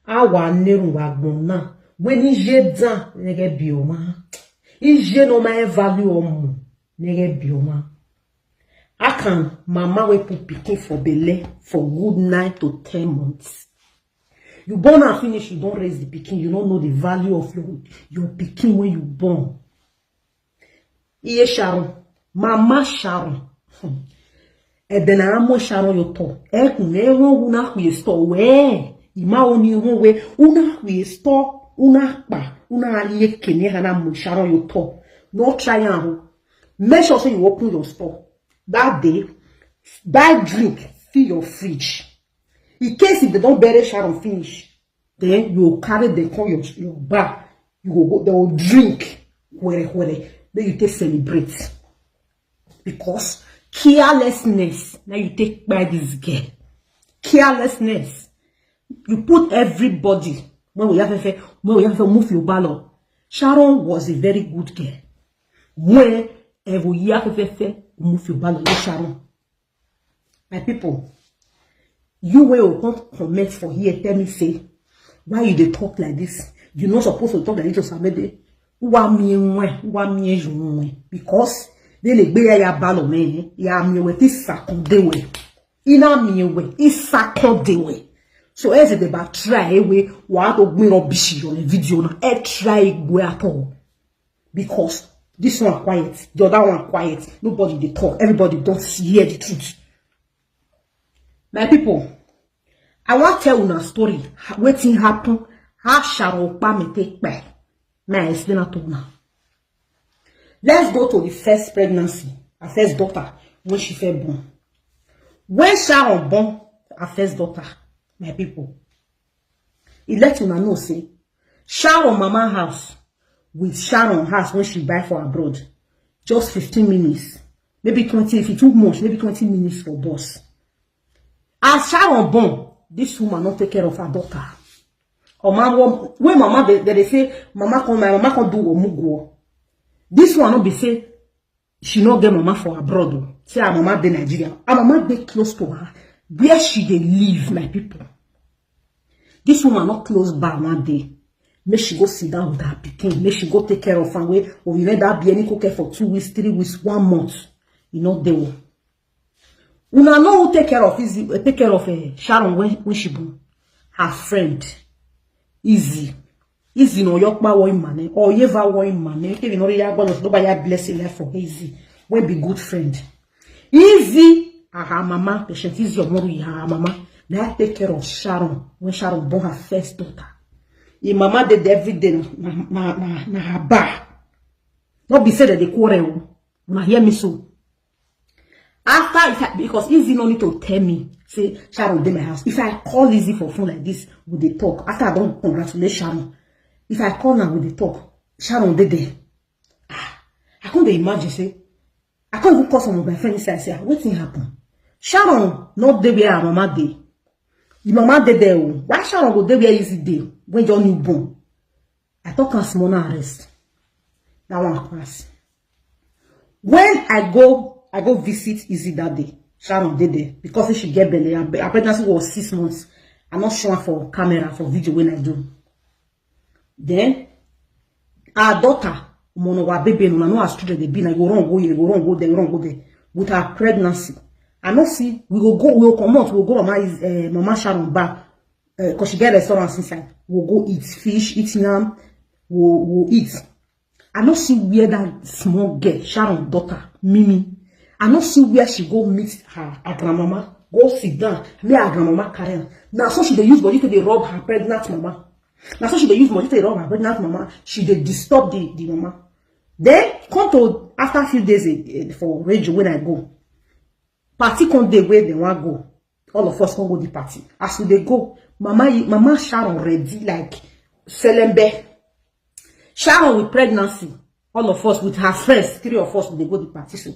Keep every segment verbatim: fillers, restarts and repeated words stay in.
Awa nerun wa gbon na. When ije dan nege bioma. Ije no ma value omo nege bioma. How can mama wey put pikin for belle for good nine to ten months? You born and finish, you don raise the pikin, you no know the value of your your pikin when you born. Iye Sharon, mama Sharon. Ebe na amo Sharon yo to. Ekun e won wu na ku ye sto we. Ima oni won we una ku ye sto una pa una ali ye kene ha na mo Sharon yo to. No try am o. Make sure say you open your store that day. Buy drink, fill your fridge. In case if they don bury Sharon finish, then you go carry them come your your bar. You go go they will drink where where. Then you take celebrate because carelessness. Now you take by this girl carelessness. You put everybody when we have when we have move your ballot. Sharon was a very good girl. When every year move your ballot, Sharon. My people, you wey you come comment for here tell me say why you dey talk like this? You no suppose to talk like this to Samede. Wa mi enwe, wa mi enwe because they le gbe ya ya balo me ya mi enwe ti sakonde we. Ina mi enwe isakonde we. So as they ba try we wa to gbin rubbish on the video na e try we at all. Because this one quiet, the other one quiet, nobody dey talk, everybody don hear the truth. My people, I wan tell una story wetin happen, how Sharon Okpame take kpai. May I explain am to una. Let's go to the first pregnancy, her first daughter, when she first born. When Sharon born her first daughter, my people, e let una know say Sharon mama house with Sharon house when she buy for abroad, just fifteen minutes, maybe twenty. If e too much, maybe twenty minutes for bus. As Sharon born, this woman no take care of her daughter. Or man, when mama they, they say mama come, my mama come do omugo. This one no be say she no get mama for abroad o. Say her mama dey Nigeria. Her mama dey close to her. Where she dey live, my people. This woman not close by one day. Make she go sit down with her pikin. Make she go take care of her way. Or you let that be any cook for two weeks, three weeks, one month. You know they will. Una know who take care of Izzy, eh, take care of eh, Sharon when, when she born. Her friend, Izzy. Izzy no yokpa wo imane or yeva wo imane. If you know ya go no ba ya bless life for Izzy. We be good friend. Izzy, ah, her mama, patient Izzy Omoru, her mama. Now take care of Sharon when Sharon born her first daughter. Her mama did every day na na na, na her bar. Not be said that they quarrel. Una hear me so. After if I, because Izzy no need to tell me, say Sharon dey my house. If I call Izzy for phone like this, we dey talk. After I don congratulate Sharon, if I call now, we dey talk. Sharon dey there. Ah, I come dey imagine say, I come even call some of my friends inside say, "Ah, wetin happen? Sharon no dey where her mama dey. The mama dey there o. Why Sharon go dey where Izzy dey when just new born?" I talk am small now rest. That one pass. When I go, I go visit Izzy that day. Sharon dey there because she get belly. Her, her pregnancy was six months. I not show her for camera for video when I do. Then her daughter, Mono wa baby, no, no, as children they be, I go run go here, go run go there, run go there with her pregnancy. I no see we go go, we go come out, we go go mama is uh, mama Sharon back because she get restaurants inside. We'll go eat fish, eat yam, we'll, we'll eat. I no see where that small girl, Sharon daughter, Mimi. I no see where she go meet her, her grandmama, go sit down. Me her grandmama carry her. Now so she dey use body to dey rub her pregnant mama. Now so she dey use body to dey rub her pregnant mama. She dey disturb the, the mama. Then come to after a few days eh, for radio when I go. Party come dey where they wan go. All of us come go the party. As we dey go, mama mama Sharon ready like selembe. Sharon with pregnancy. All of us with her friends, three of us we dey go the party so.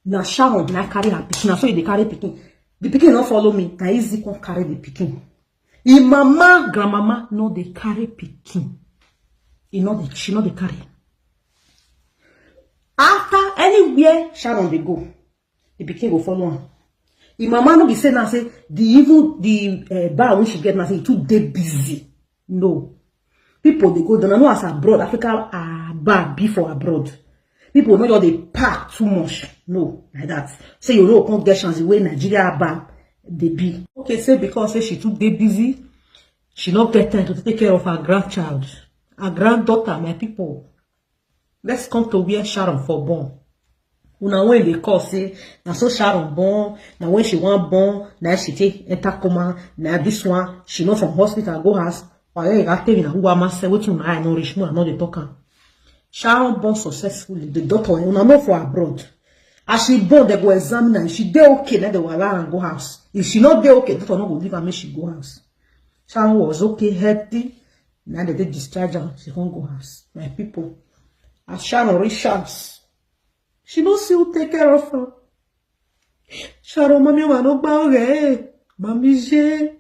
Now Sharon now carry her pikin. Now so they carry pikin. The pikin no follow me. Now Izzy come carry the pikin. Him mama, grandmama no dey carry pikin. He no dey, she no dey carry. After anywhere Sharon dey go, the pikin go follow am. Im mama no be say na say the, even the uh, bar wey she get na say e too dey busy. No. People dey go down. I know as abroad, Africa uh, bar be for abroad. People no just dey pack too much. No, like that. Say you no come get chance the way Nigeria bar dey be. Okay, say because say she too dey busy, she no get time to take care of her grandchild, her granddaughter, my people. Let's come to where Sharon for born. Una wey dey call say na so Sharon born, na when she wan born, na she take enter coma, na this one, she no from hospital go house. Why you gats tell me na who am I say wetin una eye no reach, me I no dey talk am. Sharon born successfully, the doctor, una know for abroad. As she born, they go examine her. If she dey okay, na they go allow her go house. If she no dey okay, doctor no go leave her make she go house. Sharon was okay, healthy. Now they dey discharge her, she come go house. My people, as Sharon reach house, she no see who take care of her. Sharon, mami wa no gba ore, mami je,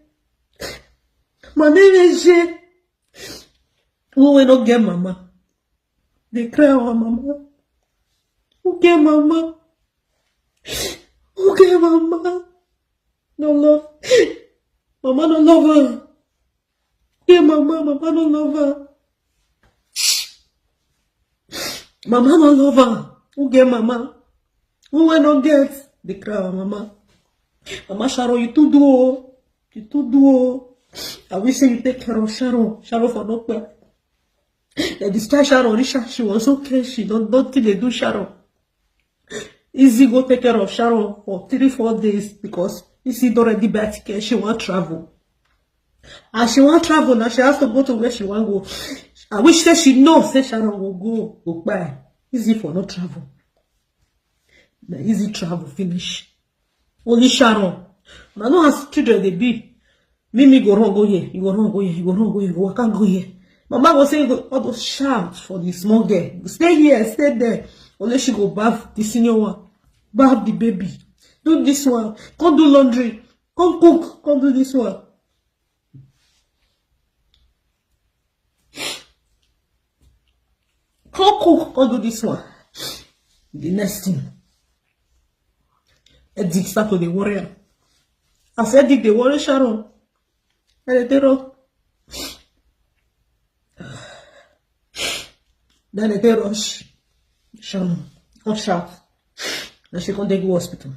mami me je. Who we no get mama? They cry our mama. Who get mama? Who get mama? No love. Mama no love her. Get mama, mama no love her. Mama no love her. Who get mama? Who we no get? They cry our mama. Mama Sharon, you too do oh. You too do oh. I wish say you take care of Sharon. Sharon for no pay. They discharge Sharon. Risha, she was okay. She don't nothing they do Sharon. Easy go take care of Sharon for three, four days because Easy don already buy ticket. She wan travel. As she wan travel now, she has to go to where she wan go. I wish say she know say Sharon go go go buy. Easy for no travel. Na Easy travel finish. Only Sharon. Una know as children dey be. Mimi go run go here, you go run go here, you go run go here, you go waka go here. Mama go say you go all those shout for the small girl. Stay here, stay there. Only she go bath the senior one, bath the baby, do this one, come do laundry, come cook, come do this one. Come cook, come do this one. The next thing, Edith start to dey worry am. As Edith dey worry Sharon, na dey dey run. Na dey dey rush. Sharon come shout. Na she come dey go hospital.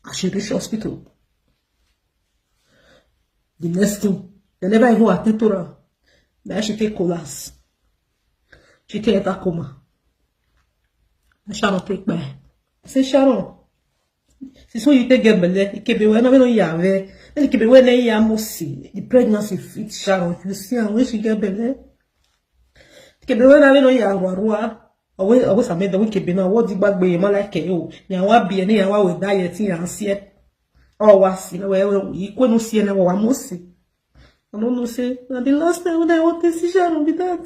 As she reach hospital, the next thing, they never even attend to her. Na she take collapse. She take enter coma. Na Sharon take kpai. I say, Sharon, since when you take get belle, ikebe wey na me no ya we. Then ikebe wey na ya mo see. The pregnancy fit Sharon. You see am when she get belle. Ikebe wey na me no ya rua rua. Always, always I made the wicked be now. What the back be ma like you? Ni awa bi ni awa we da ye ti ya sie. Oh, wa si na we we ikwe no sie na wa mo si. I don't know say na the last time when I want to see Sharon be that.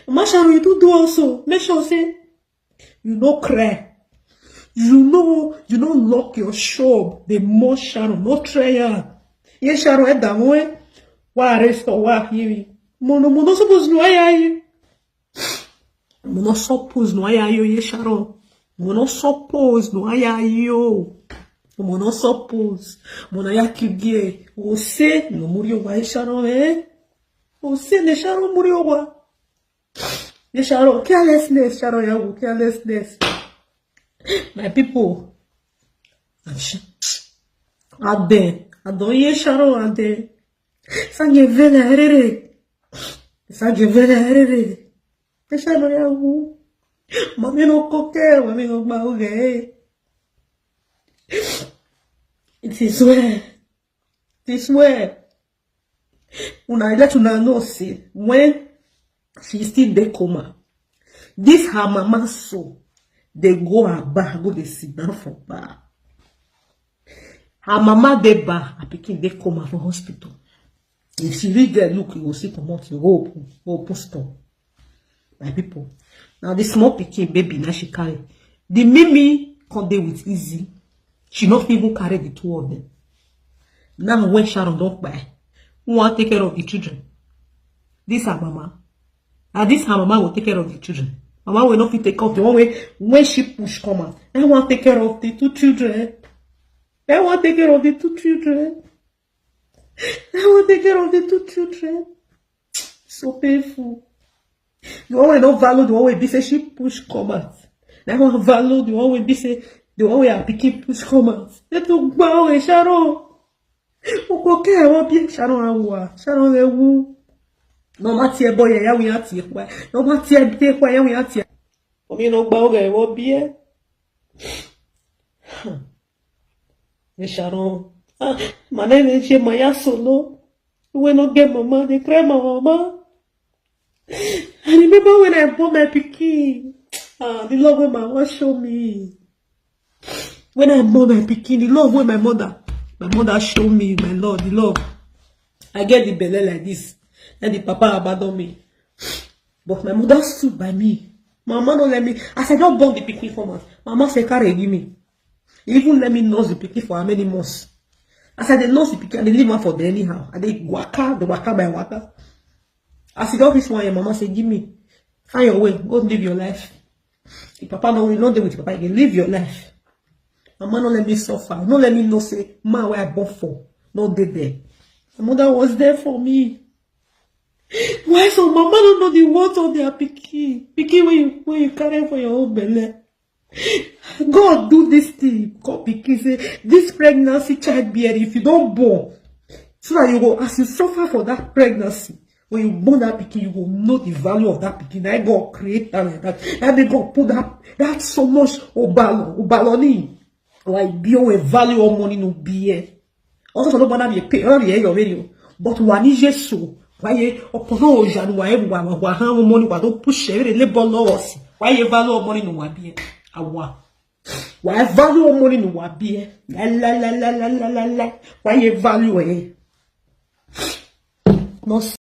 Ma Sharon, you do do also. Make sure say you no cry. You know, you no lock your shop. The more Sharon, no try am. Ye Sharon, e da mo e. Wa arrest or wa hear me. Mo no, mo no suppose no aya you. Mo no suppose no aya you, ye Sharon. Mo no suppose no aya you. Mo no suppose. Mo na ya kibie. O se no muri o wa, ye Sharon, eh. O se ne Sharon muri o wa. Ye Sharon, carelessness, Sharon ya wo, carelessness. My people. Ade, I don ye Sharon, ade. Sange vele herere. Sange vele herere. Ye Sharon ya wo. Mami no koke, mami no gba oge. It is well. It is well. Una let una know say when she still dey coma, this her mama so dey go her bar, go dey sit down for bar. Her mama dey bar, her pikin dey coma for hospital. If she reach there, look, you go see comot, you go open, go open store. My people, now the small pikin baby now she carry. The Mimi come dey with Easy. She no fit even carry the two of them. Now when Sharon don kpai, who wan take care of the children? This her mama. And this her mama go take care of the children. Mama will not fit take care of the one way when she push come out. I wan take care of the two children. I wan take care of the two children. I wan take care of the two children. So painful. The one wey no value, the one wey be say she push come out. That one value, the one wey be say, the one wey her pikin push come out. They talk about, "Hey, Sharon. Okoke, I wan be Sharon Awa. Sharon Ewu." No matter boy, yeah, we are here. No matter boy, yeah, we are here. For me, no boy, I wan be. Hey, Sharon. Ah, my name is Shemaya Solo. When no get mama, they cry my mama. I remember when I born my pikin. Ah, the love wey my mama show me. When I born my pikin, the love wey my mother, my mother show me, my Lord, the love. I get the belle like this. Then the papa abandon me. But my mother stood by me. My mama no let me. As I don born the pikin come out, my mama say, "Carry, give me." He even let me nurse the pikin for how many months. As I dey nurse the pikin, I dey leave am for there anyhow. I dey waka, dey waka by waka. As e don reach one year, mama say, "Give me. Find your way. Go live your life." The papa no, no dey with papa again. Live your life. Mama no let me suffer. No let me know say man wey I born for no dey there. My mother was there for me. Why some mama no know the worth of their pikin? Pikin wey you, wey you carry for your own belle. God do this thing. God pikin say this pregnancy, childbearing, if you don born, so that you go, as you suffer for that pregnancy, when you born that pikin, you go know the value of that pikin. That God create am like that. That make God put that, that so much obalo, obaloni. Like, be a value of money no be here. Also, no bother me pay, no be your video. But wani Jesu, why ye opono ojanu, why ye wa, wa, wa, how money, why don't push every labor laws? Why ye value of money no wa be here? Awa. Why value of money no wa be here? La, la, la, la, la, la, la, la. Why ye value eh? No